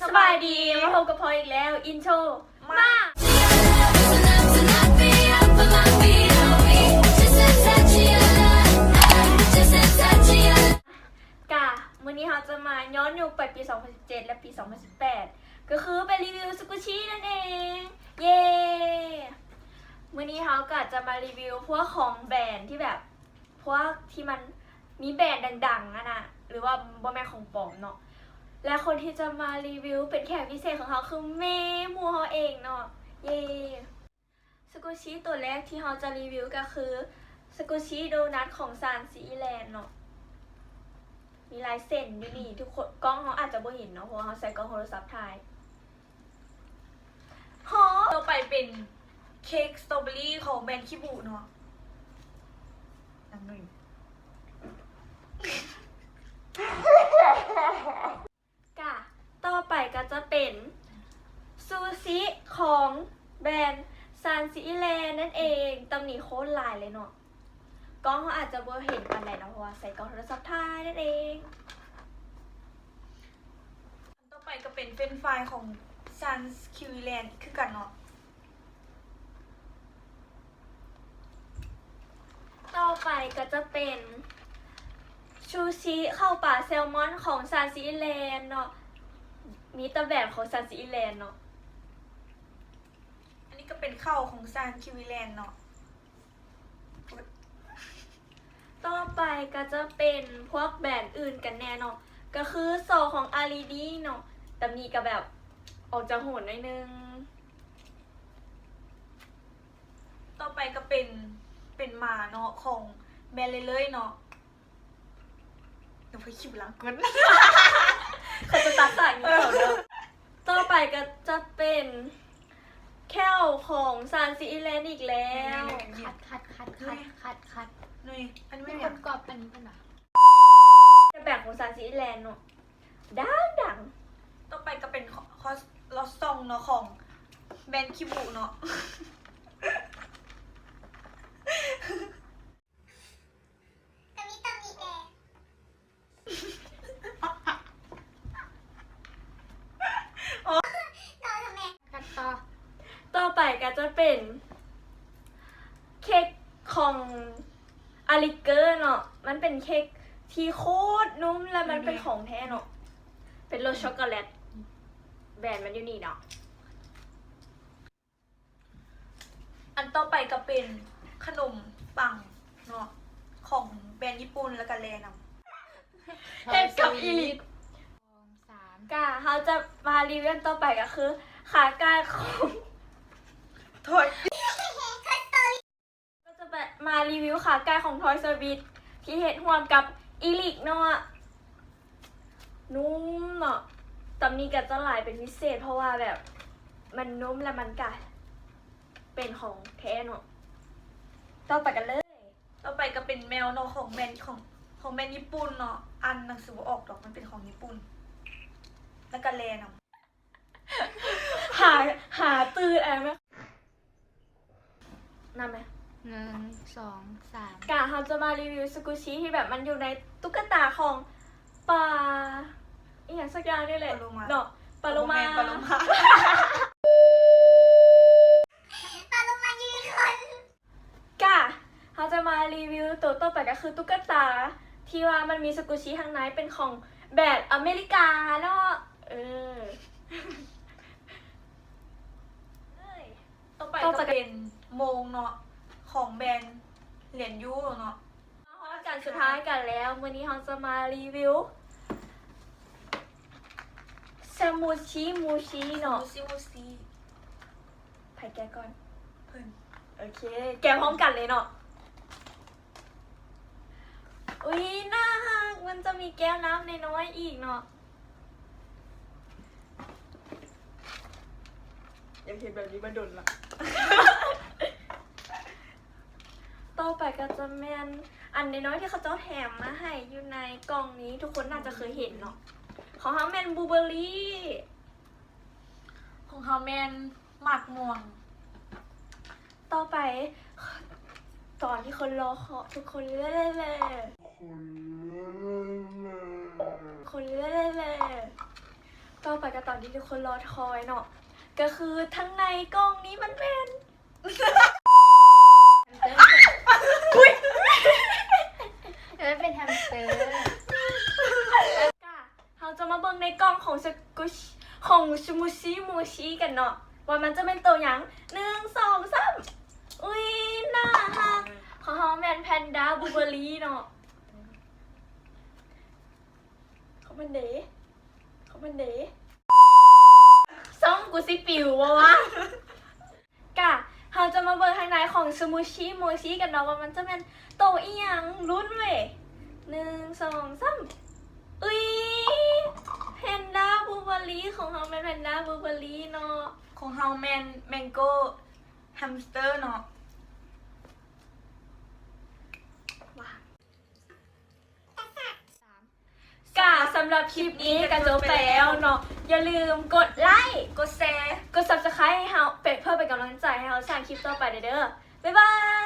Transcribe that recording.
ສະບາຍດີ ມາພົບກັບພອຍອີກແລ້ວ ອິນໂທ ມາ ມາ. ກະ ມື້ນີ້ເຮົາຈະມາຍ້ອນຍຸກໄປປີສອງພັນສິບເຈັດ ແລະ ປີສອງພັນສິບແປດ ກໍຄືໄປຣີວິວຊຸກຸຊິນັ້ນເອງ ເຢ້. ມື້ນີ້ເຮົາກໍຈະມາຣີວິວພວກຂອງແບຣນທີ່ແບບ ພວກທີ່ມັນມີແບຣນດັງໆ ຫັ້ນນະ ຫຼືວ່າບໍ່ແມ່ນຂອງປອມເນາະ ແລະ ຄົນທີ່ຈະມາຣີວິວເປັນແຂກພິເສດຂອງເຮົາຄືແມ່ໝູ່ເຮົາເອງເນາະ ເຢ້. ສະກຸຊິຕົວແລກທີ່ເຮົາຈະຣີວິວກໍຄື ສະກຸຊິໂດນັດຂອງຊານຊີແລນເນາະ ມີລາຍເຊັນຢູ່ນີ້ ທຸກຄົນ ກ້ອງເຮົາອາດຈະບໍ່ເຫັນເນາະ ເພາະວ່າເຮົາໃຊ້ກ້ອງໂທລະສັບຖ່າຍ. ຮໍ ຕໍ່ໄປເປັນເຄັກສະຕໍເບີຣີຂອງແບຣນຄິບູເນາະ ອັນໜຶ່ງ. ກະ ຕໍ່ໄປກໍຈະເປັນຊູຊິຂອງແບຣນຊານຊີແລນນັ້ນເອງ. ຕຳໜິໂຄດຫຼາຍເລີຍເນາະ ກ້ອງເຮົາອາດຈະບໍ່ເຫັນປານໃດເນາະ ເພາະວ່າໃຊ້ກ້ອງໂທລະສັບຖ່າຍນັ້ນເອງ. ອັນຕໍ່ໄປກໍເປັນເຟຣນຟາຍຂອງຊານຊີແລນຄືກັນເນາະ. ຕໍ່ໄປກໍຈະເປັນຊູຊິເຂົ້າປາແຊລມອນຂອງຊານຊີແລນເນາະ ມີແຕ່ແບຣນຂອງຊານຊີແລນເນາະ. ອັນນີ້ກໍເປັນເຂົ້າຂອງຊານຊີແລນເນາະ. ຕໍ່ໄປກໍຈະເປັນພວກແບຣນອື່ນກັນແດ່ເນາະ ກໍຄືຊໍຂອງອາຣີດີເນາະ ຕຳນີ້ກໍແບບອອກຈາກໂຫດໜ້ອຍໜຶ່ງ. ຕໍ່ໄປກໍເປັນ ເປັນໝາເນາະ ຂອງແບຣນເລີເລີເນາະ. ເດີ ຂ້ອຍຄິດຫຼັງກ່ອນ ເຂົາຈະຕັດສາຍນີ້ເຂົາເດີ. ຕໍ່ໄປກໍຈະເປັນແຂ້ວຂອງຊານຊີແລນອີກແລ້ວ. ຄັດ ຄັດ ຄັດ ຄັດ ຄັດ ຄັດ. ນີ້ ອັນນີ້ ມີຄົນກອບອັນນີ້ເພິ່ນວ່າ ແບບຂອງຊານຊີແລນເນາະ ດັງໆ. ຕໍ່ໄປກໍເປັນຄອສ ຄອສລອດຊອງເນາະ ຂອງແບຣນຄິບູເນາະ. ກະມີຕຳໜິແດ່. ຕັດຕໍ່. ຕໍ່ໄປກໍຈະເປັນເຄັກຂອງອາລິເກີເນາະ ມັນເປັນເຄັກທີ່ໂຄດນຸ້ມ ແລະ ມັນເປັນຂອງແທ້ເນາະ ເປັນລົດຊັອກໂກແລັດ ແບຣນມັນຢູ່ນີ້ເນາະ. ອັນຕໍ່ໄປກໍເປັນຂະໜົມປັງເນາະ ຂອງແບຣນຍີ່ປຸ່ນ ແລ້ວກໍແລນຳ ເຮັດກັບອີລິກ. ສອງ ສາມ. ກະເຮົາຈະມາຣີວິວອັນຕໍ່ໄປກໍຄືຂາໄກ່ຂອງ ໂທດ ກໍຈະມາຣີວິວຂາໄກ່ຂອງທອຍສະວິດ ທີ່ເຮັດຮ່ວມກັບອີລິກເນາະ. ນຸ້ມເນາະ ຕຳນີ້ກໍຈະຫຼາຍເປັນພິເສດ ເພາະວ່າແບບມັນນຸ້ມ ແລະ ມັນກະເປັນຂອງແທ້ເນາະ. ຕໍ່ໄປກັນເລີຍ. ຕໍ່ໄປກໍເປັນແມວເນາະ ຂອງແບຣນ ຂອງ ຂອງແບຣນຍີ່ປຸ່ນເນາະ ອ່ານໜັງສືບໍ່ອອກດອກ ມັນເປັນຂອງຍີ່ປຸ່ນ ແລ້ວກໍແລນຳ. ຫາ ຫາຕື່ນແອມ ນຳແມະ ໜຶ່ງ ສອງ ສາມ. ກະເຮົາຈະມາຣີວິວສະກຸຊິທີ່ແບບມັນຢູ່ໃນຕຸກກະຕາຂອງປາ ອີ່ຫຍັງສັກຢ່າງນີ້ແຫຼະເນາະ ປາໂລມາ ປາໂລມາ ປາໂລມາ ປາໂລມາຢູນິຄອນ. ກະເຮົາຈະມາຣີວິວໂຕຕໍ່ໄປ ກໍຄືຕຸກກະຕາທີ່ວ່າມັນມີສະກຸຊິຂ້າງໃນ ເປັນຂອງແບຣນອາເມລິກາເນາະ ເອີ. ຕໍ່ໄປກໍເປັນໂມງເນາະ ຂອງແບຣນຫຼຽນຢູໂຣເນາະ. ມາຮອດການສຸດທ້າຍກັນແລ້ວ ມື້ນີ້ເຮົາຈະມາຣີວິວສະມູຊີມູຊີເນາະ ສະມູຊີມູຊີ. ໃຜແກະກ່ອນ? ເພິ່ນ. ໂອເຄ ແກະພ້ອມກັນເລີຍເນາະ. ອຸ້ຍ ໜ້າຮັກ ມັນຈະມີແກ້ວນ້ຳນ້ອຍໆອີກເນາະ. ຢາກເຮັດແບບນີ້ມາດົນລະ. ຕໍ່ໄປກໍຈະແມ່ນອັນນ້ອຍໆທີ່ເຂົາເຈົ້າແຖມມາໃຫ້ຢູ່ໃນກ່ອງນີ້ ທຸກຄົນໜ້າຈະເຄີຍເຫັນເນາະ. ຂອງເຮົາແມ່ນບລູເບີຣີ ຂອງເຮົາແມ່ນໝາກມ່ວງ. ຕໍ່ໄປ ຕອນທີ່ຄົນລໍເຄາະ ທຸກຄົນເລີຍ ຄົນເລີຍ ຄົນເລີຍ ເລີຍ ຕໍ່ໄປກໍຕາມທີ່ທຸກຄົນລໍຄອຍເນາະ ກໍຄືທາງໃນກ່ອງນີ້ມັນແມ່ນ ເອີ ເປັນແຮມສເຕີ ກະເຮົາຈະມາເບິ່ງໃນກ່ອງຂອງສະກຸດ ຂອງສະມູຊີມູຊີກັນເນາະ ວ່າມັນຈະແມ່ນໂຕຫຍັງ. ໜຶ່ງ ສອງ ສາມ ອຸ້ຍ ໜ້າຮັກ ຂອງເຮົາແມ່ນແພນດາບລູເບີຣີເນາະ ຂອງມັນເດ ຂອງມັນເດ ຊ່ອງກູຊິປິວບໍ່ວະ? ກະເຮົາຈະມາເບິ່ງທາງໃນຂອງສະມູຊີມູຊີກັນເນາະ ວ່າມັນຈະແມ່ນໂຕອີ່ຫຍັງ. ລຸ້ນເວີຍ ໜຶ່ງ ສອງ ສາມ ອຸ້ຍ ແພນດາບລູເບີຣີ ຂອງເຮົາແມ່ນແພນດາບລູເບີຣີເນາະ ຂອງເຮົາແມ່ນແມງໂກ້ແຮມສເຕີເນາະ. ກະສຳລັບຄລິບນີ້ກະຈົບໄປແລ້ວເນາະ ຢ່າລືມກົດໄລ ກົດແຊ ກົດ Subscribe ໃຫ້ເຮົາ ເພື່ອເປັນກຳລັງໃຈໃຫ້ເຮົາສ້າງຄລິບຕໍ່ໄປເດີ ບາຍບາຍ.